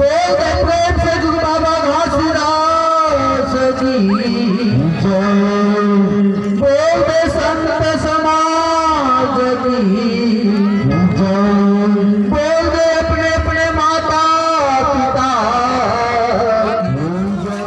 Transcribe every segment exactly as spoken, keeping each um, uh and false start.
बोल दे प्रेम से जुग बाबा घासीदास की जय। बोल दे संत समाज की जय। बोल दे अपने अपने माता पिता की जय।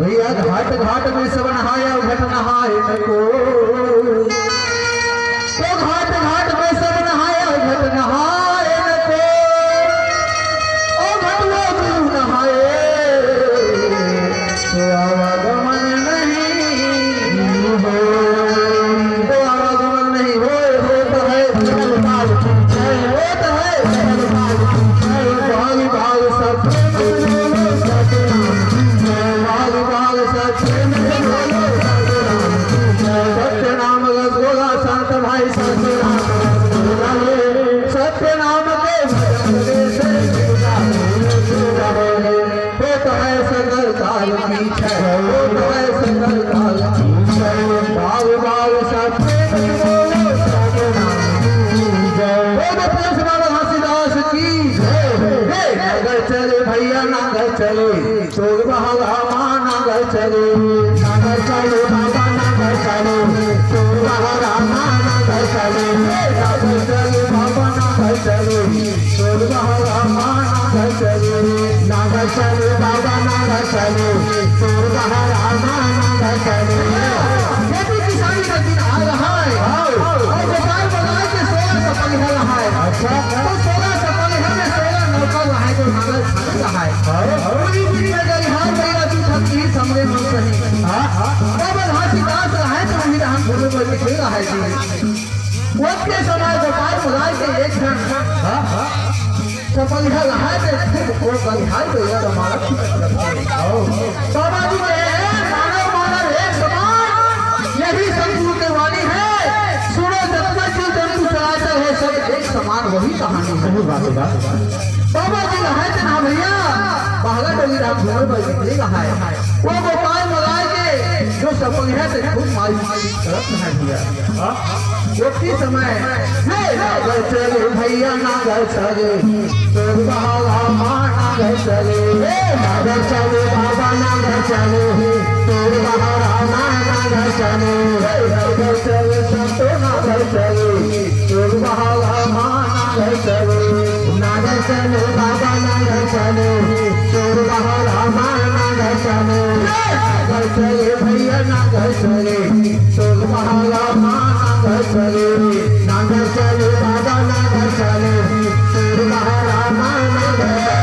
भैया, घाट घाट में सब नहाया, घट नहाए न को। तो घाट घाट में सब नहाया, घट नहाए न को। ओ घटुआ गुरु नहाए, तो आवागमन नहीं हो। तो आवागमन नहीं हो, होत है। भाग भाग सब भाग भाग सत्य में बोलो सतनाम। सत्य नाम रसगोला संत भाई सतनाम रसगोला रे। सत्य नाम के भजन से होत है सकल काल की जय, होत है सकल काल की जय। बाल बाल सत्य में बोलो सतनाम की जय। बोलो प्रेम से बाबा घासीदास की जय। हे नगर चले भैया नगर चले। तोर बहरा माँ नगर चले, नगर चले बाबा नगर चले, तोर बहरा माँ नगर चले, नगर चले बाबा नगर चले, तोर बहरा माँ नगर चले, नगर चले बाबा नगर चले, तोर बहरा माँ नगर चले। खेती किसानी का दिन आ रहा है। हाँ। और गोपाल बजाए के सोलह सपंग है। अच्छा। तो सोलह सपंग है, सोलह नौकर रहा है, जो नगर चले रहा है। हाँ। पूरी बीच में गलिहार गया तू थकी समझे मन सही। हाँ, हाँ। बाबा घासीदास रहे तो वही रहन घूमे पर निकल रहा है जी। वक्त के समय गोपाल मुरार के एक क्षण हाँ, हाँ। सपंग रहा है तो फिर वो गलिहार गया तो हमारा बाबा जी के मानव मानव एक समान। वही कहानी है। सही बात है। बाबा जी कहे थे ना भैया, बहला डोली रात भर बैठ के कहा है। वो गोपाल मलाए के जो सपंग है, ते खूब माई माई करत है भैया। हाँ? वो की समय, हे नागर चले भैया, नागर चले, तोर बहावा माँ नागर चले, हे नागर चले बाबा, नागर चले, तोर बहावा माँ नागर चले, हे नागर चले संतो, नागर चले, तोर बहावा माँ नागर चले, नागर चले बाबा, नागर चले, तोर बहावा माँ नागर चले, नागर चले भैया, नागर चले, तोर बहावा माँ नागर चले, नागर चले बाबा, नागर चले, तोर बहावा माँ नागर चले।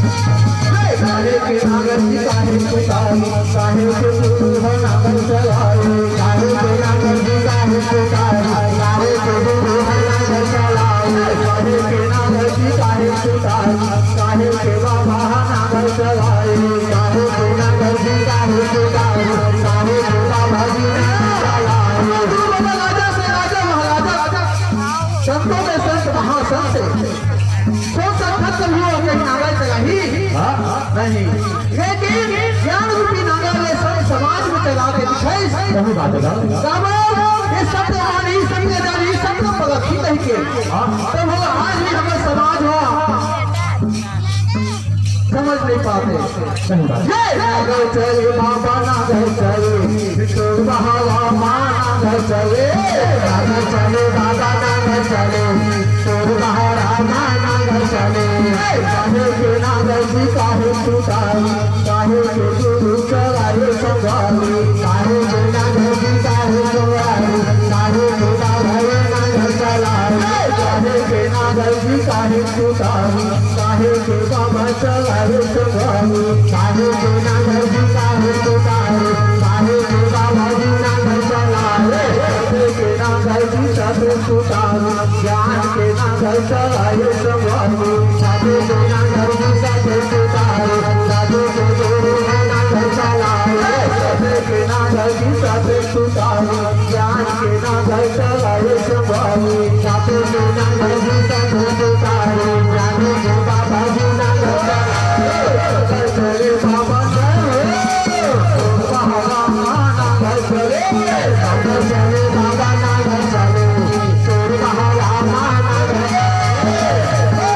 काहे के नागर जी काहे कुटाई, काहे के गुरु ह नागर चलाए, काहे के नागर जी काहे कुटाई, काहे के गुरु ह नागर चलाए, काहे के नागर जी काहे कुटाई, काहे के बाबा ह नागर चलाए, काहे के नागर जी काहे कुटाई, काहे के बाबा जी नागर चलाए। गुरु बाबा राजा से राजा महाराजा, संतों में संत महासंत, सोच सकत कभी वो कहीं नागर चलाही? हाँ, हाँ। नहीं। लेकिन ज्ञान रूपी नागर ले सब समाज में चला के दिखाई। सही बात है। बाबा, ये सत्य मानी, सत्य जानी, सत्य पलखी नहीं के। हाँ। तो वो आज भी हमारे समाज हो, समझ नहीं पाते। सही बात। जय नागर चले बाबा, नागर चले, तोर बहावा माँ नागर चले, नागर चले बाबा, नागर चले, तोर बहावा माँ नागर चले। काहे के नागर जी काहे कुटाई, काहे के गुरु चलाए संगवारी, काहे के नागर जी काहे कुटाई, काहे के बाबा ये नागर चलाए, काहे के नागर जी काहे कुटाई, काहे के बाबा चलाए संगवारी, काहे के नागर जी काहे कुटाई, काहे के बाबा जी नागर चलाए, काहे के नागर जी सब कुटाई, ज्ञान के नागर चलाए संगवारी, काहे के नागर जी सब कुटाई, काहे के गुरु नागर चलाए, काहे के नागर जी सब कुटाई, ज्ञान के नागर चलाए संगवारी, जाते के नागर जी सब कुटाई, ज्ञान के बाबा जी नागर चलाए, नागर चले बाबा चले, बाबा नागर चले, नागर चले बाबा नागर चले, तोर बहावा माँ नागर चले।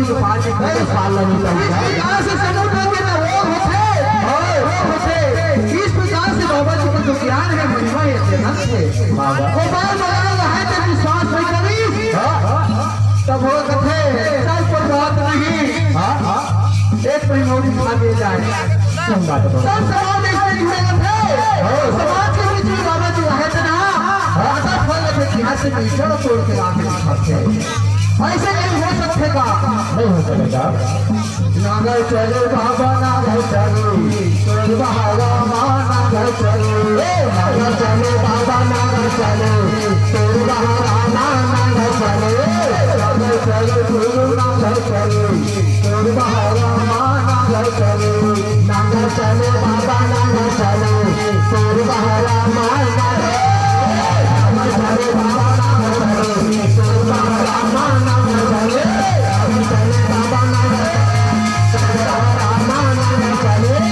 के पार के कई साल लगी तब इस प्रकार से समुद्र के ना ओर होथे, ओर होथे। इस प्रकार से बाबा जी के जो ज्ञान हे, महिमा हे, अत्यंत हे। बाबा। गोपाल महाराज हे तो विश्वास नहीं करी। हाँ। तब वो कथे, "चल, कोई बात नहीं।" हाँ, हाँ। एक महीना और दिखा दिया जाए। कौन बात है? सब समाज इसमें जुड़े थे। हाँ। समाज के बीच में बाबा जी रहे थे ना। हाँ। आधा फल के हाथ से मीठा तोड़ के लाके दिखाते हैं। ऐसे नहीं हो सकते का? नहीं हो सकेगा। नागर चले बाबा, नागर चले, तोर बहारा माँ नागर चले। ए, नागर चले बाबा, नागर चले, तोर बहारा माँ नागर चले। नागर चले, गुरु नागर चले, तोर बहारा माँ नागर चले। नागर चले बाबा, नागर चले, तोर बहारा माँ नागर चले। नागर चले बाबा, नागर चले, तोर बहारा माँ नागर चले।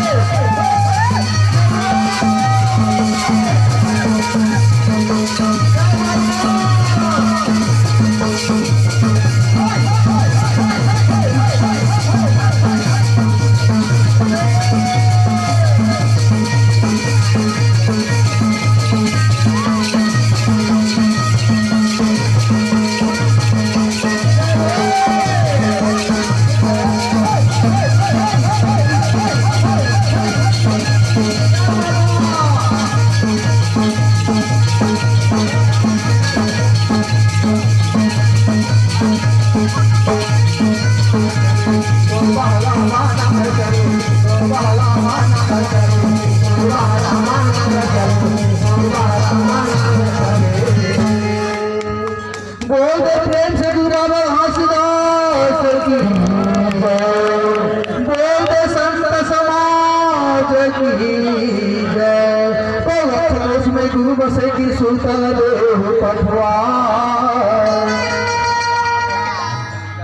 बोल दे प्रेम से गुरु बाबा घासीदास की जय। बोल दे संत समाज की जय। पलक उसमें गुरु बसे की सुलतान देव पठवा।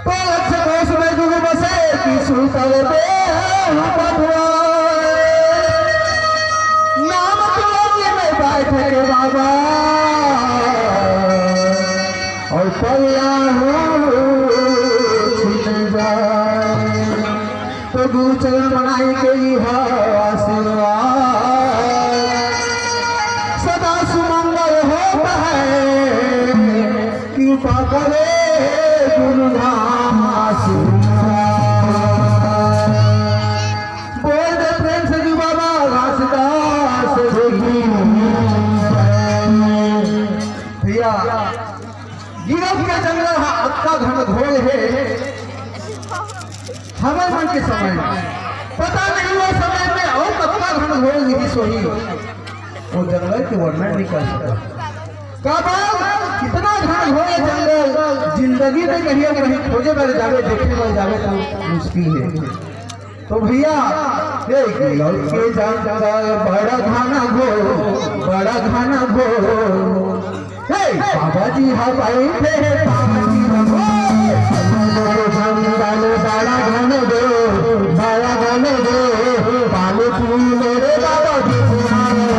पलक उसमें गुरु बसे की सुलतान देव पठवा। नाम तुलसी में बैठ के बाबा और पल्ला हो छिन जाए। तो गुरु चरण बनाई के लिहा आशीर्वाद, सदा सुमंगल होता है, कृपा करे गुरु धाम आशीर्वाद। बोल दे प्रेम से जी बाबा घासीदास की जय। भैया, गिरफ्त के जंगल हा अतका घनघोर हे, हमर मन के समय में पता नहीं वो समय में अउ कतका घनघोर रिहिस होही, वो जंगल के वर्णन नहीं कर सकत। काबर इतना घनघोर जंगल, जिंदगी में कहीं अगर कहीं खोजे बर जावे, देखे बर जावे तो मुश्किल हे। तो भैया, ये गिरफ्त के जंगल बड़ा घनघोर, बड़ा घनघोर। हे, बाबा जी हा बैठे हे, बाबा जी हा बैठे। जंगल बड़ा घनघोर, बड़ा घनघोर। पाले फूल मेरे बाबा जी तुम्हारे।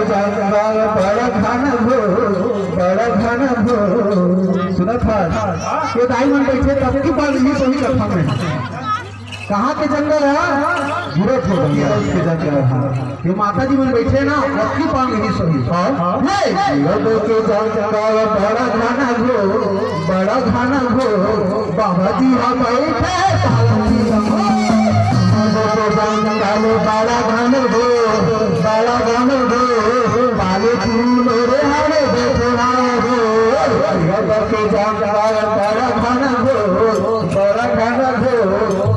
जंगल बड़ा घनघोर, बड़ा घनघोर। सुनत हस? ये दाई मन बैठे तब की बात नहीं सही कथा में। कहाँ के जंगल हे? गिरफ्त के जंगल। गिरफ्त के जंगल, हाँ। ये माता जी मन बैठे ना, ओतकी पांग ही सही। हाँ। हे, गिरफ्त के जंगल बड़ा घनघोर, बड़ा घनघोर, बाबा जी हा बैठे पालकी रहो। गिरफ्त के जंगल बड़ा घनघोर, बड़ा घनघोर, पाले फूल रे हरे बैठे हो। गिरफ्त के जंगल बड़ा घनघोर, बड़ा घनघोर,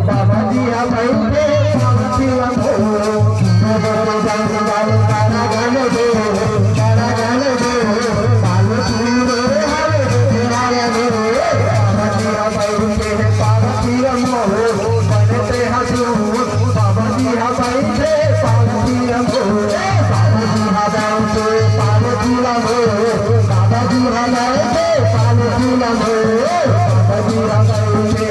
बाबा जी हा बैठे पालकी रहो। बड़ा घनघोर, बड़ा घनघोर, पाले फूल रे हरे बैठे हो। बाबा जी हा बैठे पालकी रहो, बनते हंसू, बाबा जी हा बैठे पालकी रहो। बाबा जी हा बैठे पालकी रहो, बाबा जी हा बैठे पालकी रहो। बाबा जी हा बैठे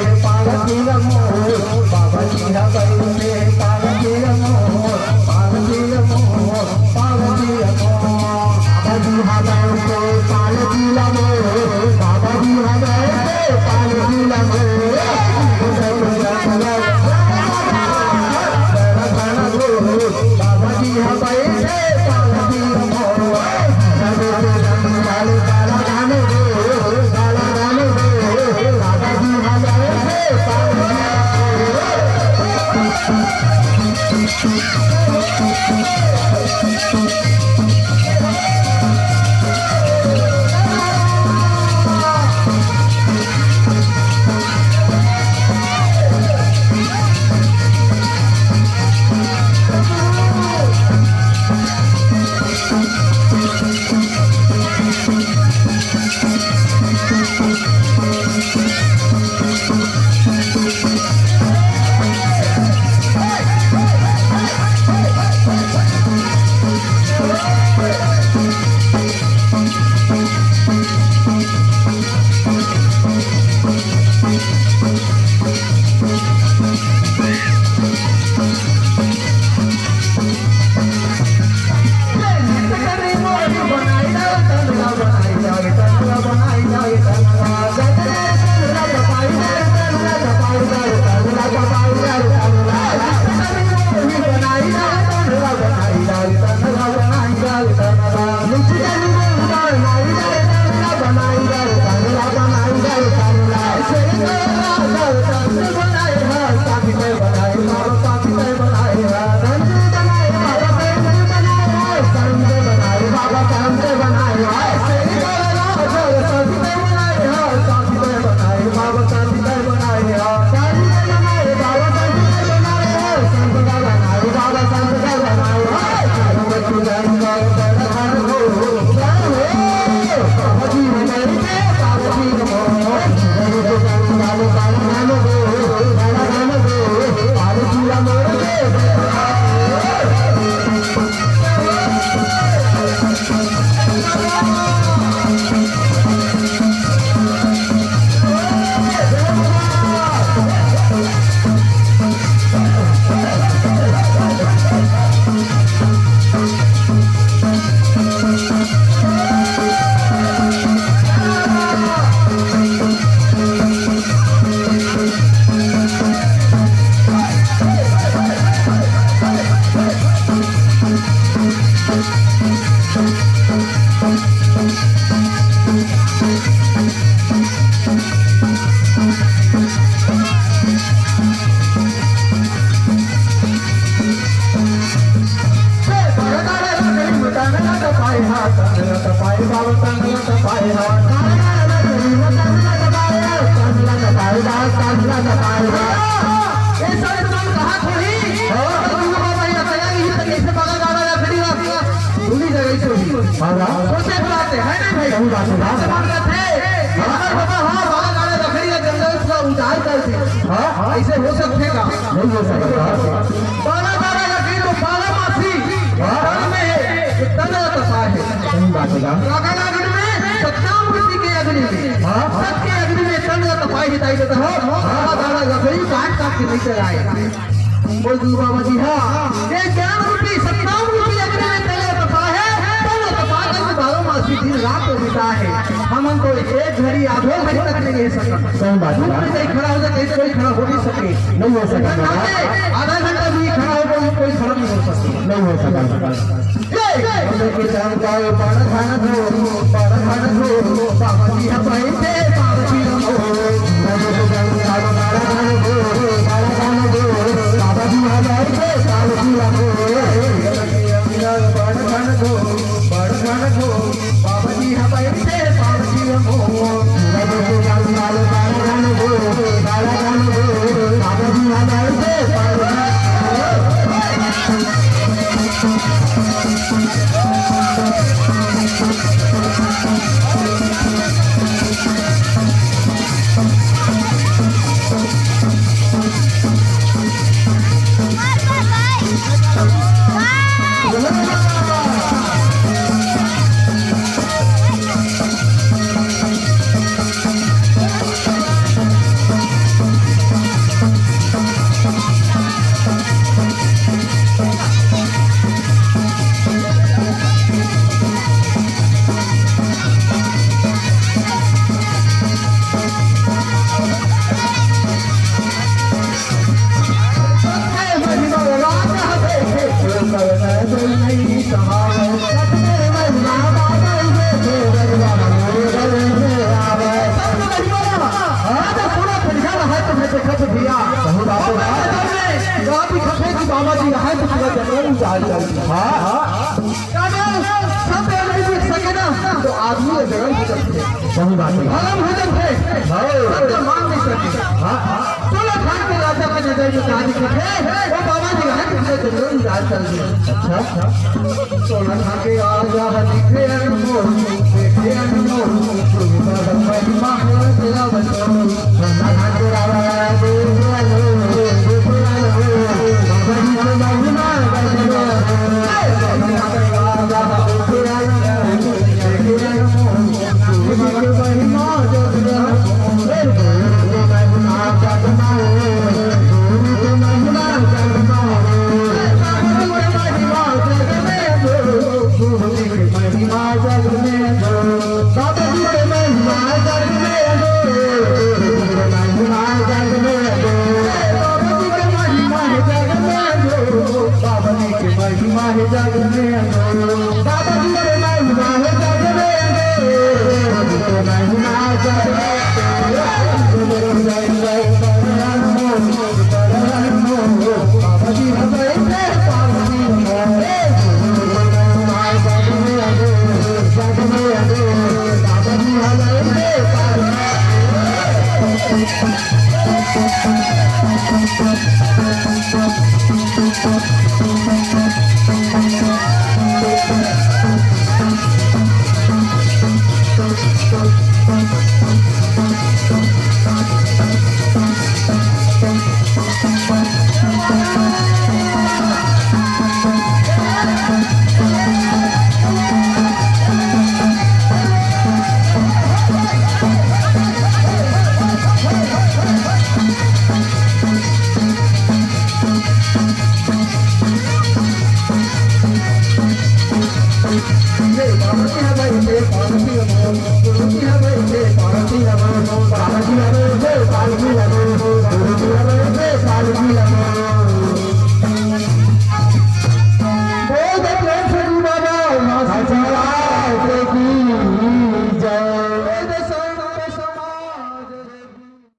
सोचे के बात है, है नहीं भाई? सही बात है। बात मान रखे। अगर बाबा, हाँ, बाबा गाड़ा रखड़ी का जंगल पूरा उजाड़ कर दे। हाँ? ऐसे हो सकते का? नहीं हो सकता। बाबा गाड़ा रखड़ी तो बारह मासी हाँ। तन में है, ये तन का तपा है। सही बात है। काका नागड़ में सत्याम वृत्ति के अग्नि में, हाँ। सत के अग्नि में तन का तपा ही बताई देता है। बाबा गाड़ा रखड़ी काट काट के नहीं चलाए। बोल दू बाबा जी, हाँ। ये ज्ञान रूपी, सत्याम रूपी अग्नि में तन का तपा है, तन का तपा करके बारह मासी दिन रात होता है। हमन तो एक घड़ी, आधो घड़ी तक नहीं रह सकत। सही बात है। धूप में कहीं खड़ा हो जाए, कहीं कोई खड़ा हो नहीं सके। नहीं हो सके। आधा घंटा भी खड़ा हो, कोई, कोई खड़ा नहीं हो सकता। नहीं हो सके। जय। का दिखत हे कि बाबा जी रहय त पूरा जंगल उजाड़ डालही। हाँ, हाँ। काबर सब पेड़ नइ दिख सके ना, त आदमी ये जंगल हो जाथे। सही बात हे। भरम हो जाथे। हाँ। सब तो मान नइ सके। हाँ, हाँ। सोलह खान के राजा के नजर में का दिखत हे, वो बाबा जी रहय त पूरा जंगल उजाड़ डालही। अच्छा। सोलह खान के राजा ह दिखे अनमोल, देखे अनमोल, सुंदर महिमा हे